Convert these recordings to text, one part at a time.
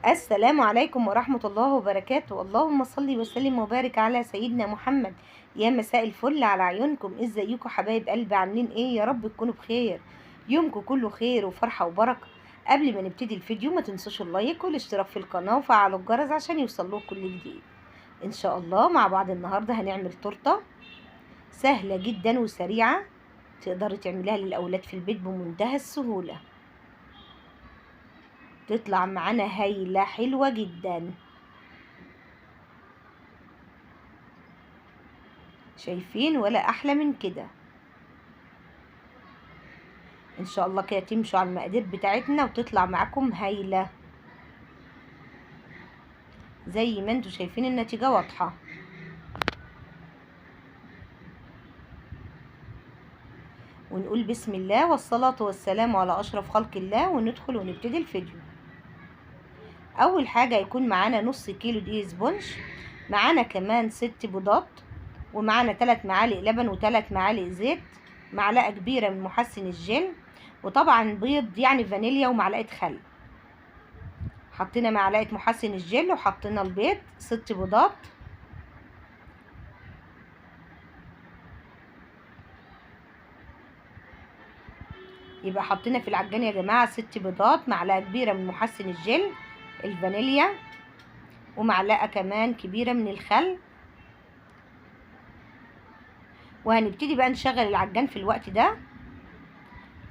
السلام عليكم ورحمة الله وبركاته. اللهم صل وسلم وبارك على سيدنا محمد. يا مساء الفل على عيونكم. ازيكم حبايب قلبي؟ عاملين ايه؟ يا رب تكونوا بخير، يومكم كله خير وفرحة وبركة. قبل ما نبتدي الفيديو ما تنسوش ال like والاشتراك في القناة وفعلوا الجرس عشان يوصلوكم كل جديد. ان شاء الله مع بعض النهاردة هنعمل تورتة سهلة جدا وسريعة، تقدري تعمليها للأولاد في البيت بمنتهى السهولة، تطلع معانا هايلة حلوة جدا. شايفين ولا احلى من كده؟ ان شاء الله كده تمشوا على المقادير بتاعتنا وتطلع معاكم هايلة زي ما انتوا شايفين، النتيجة واضحة. ونقول بسم الله والصلاة والسلام على اشرف خلق الله، وندخل ونبتدي الفيديو. اول حاجة يكون معانا نص كيلو دقيق sponge، معانا كمان 6 بيضات، ومعانا 3 معالق لبن و3 معالق زيت، معلقة كبيرة من محسن الجل، وطبعا بيض يعني فانيليا، ومعلقة خل. حطينا معلقة محسن الجل وحطينا البيض، 6 بيضات، يبقى حطينا في العجان يا جماعة 6 بيضات، معلقة كبيرة من محسن الجل، الفانيليا، ومعلقة كمان كبيرة من الخل. وهنبتدي بقى نشغل العجان في الوقت ده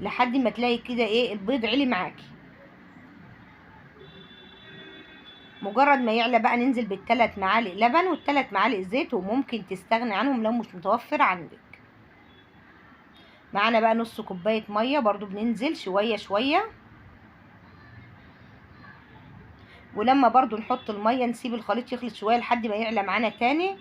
لحد ما تلاقي كده ايه البيض علي معاكي. مجرد ما يعلى بقى ننزل بال3 معالق لبن وال3 معالق زيت، وممكن تستغني عنهم لو مش متوفر عندك. معانا بقى نص كوباية مية برضو، بننزل شوية شوية، ولما برضو نحط المية نسيب الخليط يخلط شوية لحد ما يعلى معانا تاني.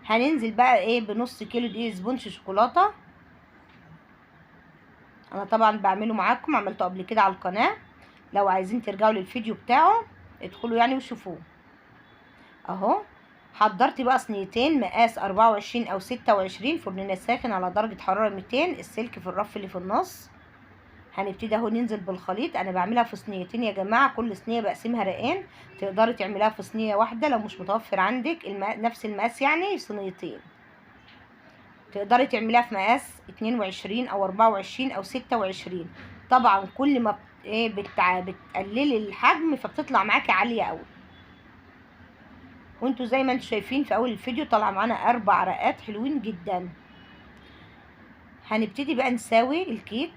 هننزل بقى ايه بنص كيلو دقيق sponge شوكولاتة، انا طبعا بعمله معاكم، عملته قبل كده على القناة، لو عايزين ترجعوا للفيديو بتاعه ادخلوا يعني وشوفوه اهو. حضرت بقى صينيتين مقاس 24 او 26، فرننا ساخن على درجة حرارة 200، السلك في الرف اللي في النص. هنبتدي اهو ننزل بالخليط. انا بعملها في صينيتين يا جماعة، كل صينية بقسمها رقين، تقدري تعمليها في صينية واحدة لو مش متوفر عندك نفس المقاس، يعني صينيتين. تقدري تعمليها في مقاس 22 او 24 او 26. طبعا كل ما بتقللي الحجم فبتطلع معاكي عالية قوي. وانتوا زي ما انتوا شايفين في اول الفيديو طلع معانا 4 رقات حلوين جدا. هنبتدي بقى نساوي الكيك.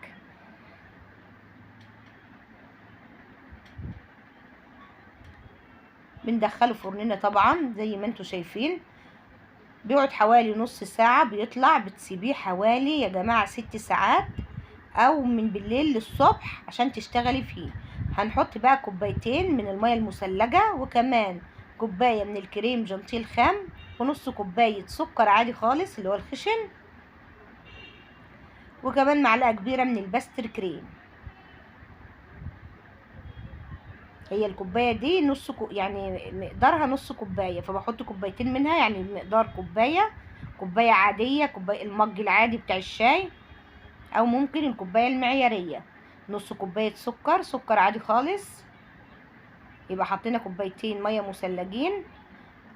بندخله فرننا طبعا زي ما انتوا شايفين، بيقعد حوالي نص ساعة بيطلع، بتسيبيه حوالي يا جماعة 6 ساعات او من بالليل للصبح عشان تشتغلي فيه. هنحط بقى كوبايتين من المية المثلجة، وكمان كوباية من الكريم جانتيل خام، ونص كوباية سكر عادي خالص اللي هو الخشن، وكمان معلقة كبيرة من ال pastry cream. هي الكوباية دي نص يعني مقدارها نص كوباية، فبحط كوبايتين منها، يعني مقدار كوباية، كوباية عادية، كوباية المج العادي بتاع الشاي، او ممكن الكوباية المعيارية. نص كوباية سكر، سكر عادي خالص. يبقى حطينا كوبايتين مية مثلجين،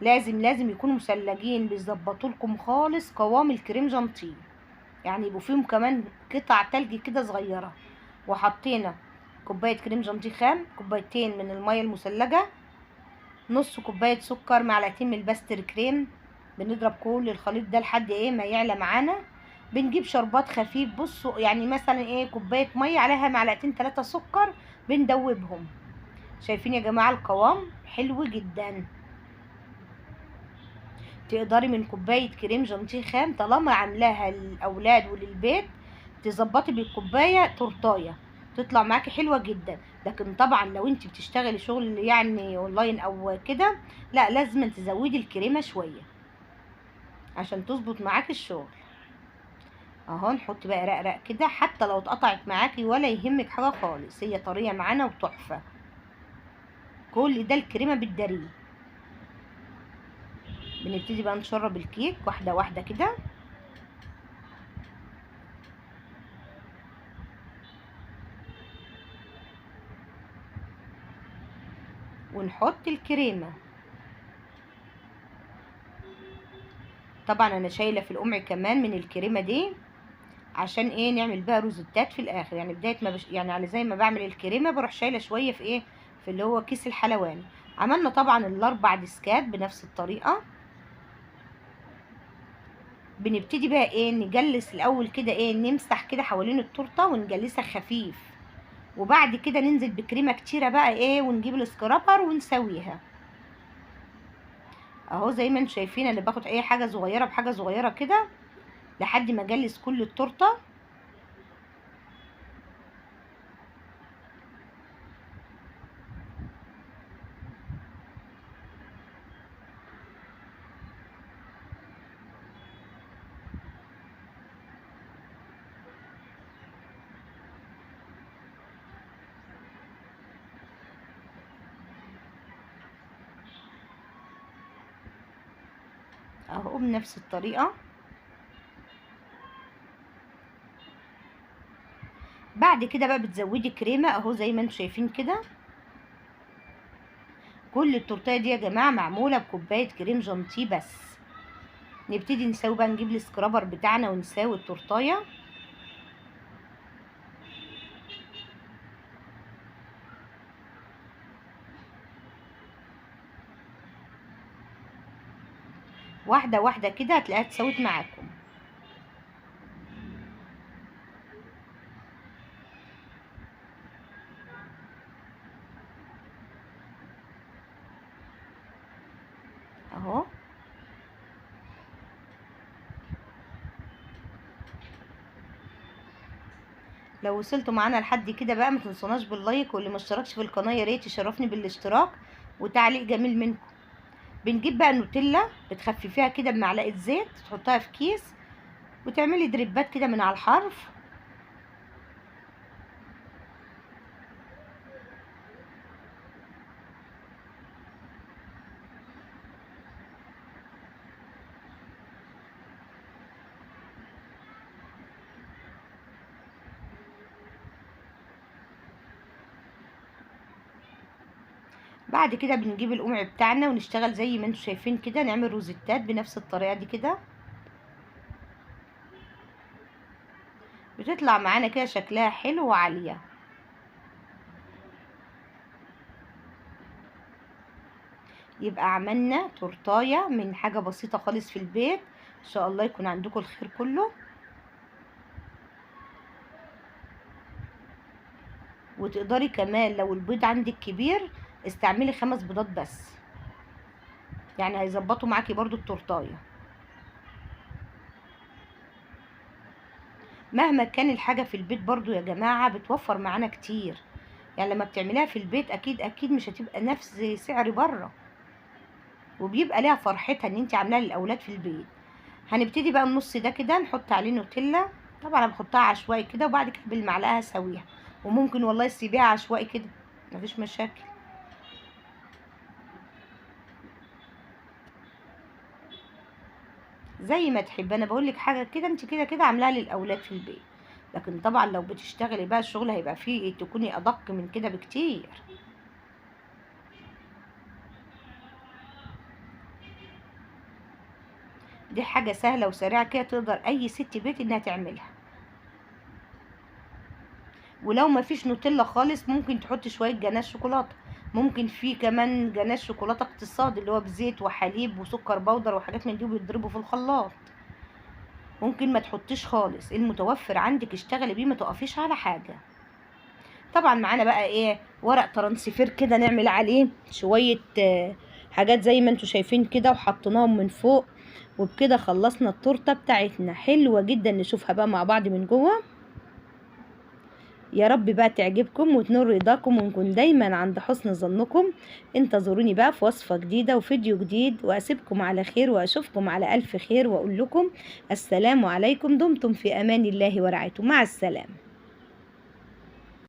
لازم يكونوا مثلجين، بيظبطوا لكم خالص قوام الكريم جانتيه، يعني يبقوا فيهم كمان قطع تلج كده صغيرة. وحطينا كوباية كريم جانتيه خام، كوبايتين من المية المثلجه، نص كوباية سكر، معلقتين من ال pastry cream. بنضرب كل الخليط ده لحد ايه ما يعلى معانا. بنجيب شربات خفيف، بصوا يعني مثلا ايه كوباية مية عليها معلقتين 3 سكر، بندوبهم. شايفين يا جماعة القوام حلو جدا. تقدري من كوباية كريم جانتيه خام طالما عاملاها للاولاد وللبيت تظبطي بالكوبايه تورتايه تطلع معاكي حلوة جدا. لكن طبعا لو انت بتشتغلي شغل يعني اونلاين او كده، لا لازم تزودي الكريمة شوية عشان تظبط معاكي الشغل. اهو نحط بقى رقرق كده، حتى لو اتقطعت معاكي ولا يهمك حاجة خالص، هي طرية معانا وتحفه. كل ده الكريمة بتداريه. بنبتدي بقى نشرب الكيك واحدة واحدة كده. ونحط الكريمة. طبعا انا شايله في القمع كمان من الكريمة دي عشان ايه؟ نعمل بيها روزتات في الاخر. يعني بداية ما يعني على زي ما بعمل الكريمة بروح شايله شوية في ايه؟ في اللي هو كيس الحلواني. عملنا طبعا الاربع ديسكات بنفس الطريقة. بنبتدي بقى ايه؟ نجلس الاول كده ايه؟ نمسح كده حوالين التورتة ونجلسها خفيف، وبعد كده ننزل بكريمه كتيرة بقى ايه، ونجيب ال scraper ونسويها. اهو زي ما انتم شايفين انا باخد اي حاجة صغيرة بحاجة صغيرة كده لحد ما اجلس كل التورتة. اهو بنفس الطريقة. بعد كده بقى بتزودي كريمة اهو زي ما انتم شايفين كده. كل التورتيه دي يا جماعة معمولة بكوبايه كريم جانتيه بس. نبتدي نساوي بقى، نجيب ال scraper بتاعنا ونساوي التورتايه. واحدة واحدة كده هتلاقيها اتساوت معاكم. اهو لو وصلتوا معانا لحد كده بقى ما تنسوناش بال like، واللي ما اشتركش في القناة يا ريت يشرفني بالاشتراك وتعليق جميل منكم. بنجيب بقى النوتيلا بتخففيها كده بمعلقه زيت، تحطها في كيس وتعملي دريبات كده من على الحرف. بعد كده بنجيب القمع بتاعنا ونشتغل زي ما انتم شايفين كده، نعمل روزيتات بنفس الطريقة دي كده، بتطلع معانا كده شكلها حلو وعاليه. يبقى عملنا تورتايه من حاجة بسيطة خالص في البيت. ان شاء الله يكون عندكم الخير كله. وتقدري كمان لو البيض عندك كبير استعملي 5 بيضات بس، يعني هيظبطوا معاكي برضو التورتايه. مهما كان الحاجة في البيت برضو يا جماعة بتوفر معانا كتير، يعني لما بتعمليها في البيت اكيد اكيد مش هتبقى نفس سعر بره، وبيبقى ليها فرحتها ان انت عاملاها للاولاد في البيت. هنبتدي بقى النص ده كده نحط عليه نوتيلا، طبعا انا بحطها عشوائي كده وبعد كده بالمعلقه هسويها، وممكن والله تسيبيها عشوائي كده مفيش مشاكل. زي ما تحب. انا بقول لك حاجة كده انت كده كده عاملاها للاولاد في البيت، لكن طبعا لو بتشتغلي بقى الشغل هيبقى فيه تكوني ادق من كده بكتير. دي حاجة سهلة وسريعة كده تقدر اي ست بيت انها تعملها. ولو ما فيش نوتيلا خالص ممكن تحطي شوية جناش شوكولاتة، ممكن في كمان جناش شوكولاتة اقتصادي اللي هو بزيت وحليب وسكر بودر وحاجات من دي وبيتضربوا في الخلاط. ممكن ما تحطيش خالص، المتوفر عندك اشتغلي بيه، ما تقفيش على حاجة. طبعا معانا بقى ايه، ورق transfer كده نعمل عليه شوية حاجات زي ما انتوا شايفين كده، وحطيناهم من فوق. وبكده خلصنا التورتة بتاعتنا، حلوة جدا. نشوفها بقى مع بعض من جوه. يا رب بقى تعجبكم وتنور رضاكم، ونكون دايما عند حسن ظنكم. انتظروني بقى في وصفة جديدة وفيديو جديد، واسيبكم على خير واشوفكم على الف خير، واقول لكم السلام عليكم. دمتم في امان الله ورعايته. مع السلامة.